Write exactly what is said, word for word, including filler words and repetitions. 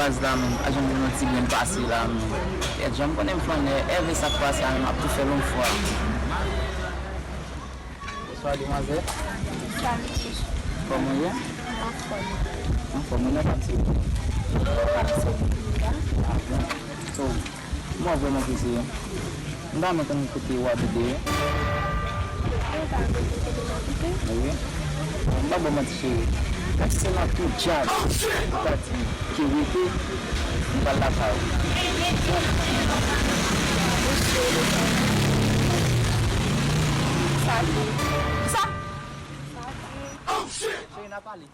Baz la menm, pa janm gen yon ti grenn pase la menm. Kèt, jan m konnen m flannè, èvè sa k pase a menm, m ap tou fè l yon fwa. Bonswa, demwazèl. Bonswa, mesye. Kòman w ye? M anfòm. Anfòm, ou nan pati? Nan pati Sevilla. Ah bon. So, mwen vrèman prese. M ta renmen konn kote w abite. Ou ta renmen kote m abite? Wi. M pa ba w manti, cheri. Menm si se nan tou dyab ou ta di ke rete, m pral lakay ou. Sa vle. Sa? Sa vle. Cheri, n a pale.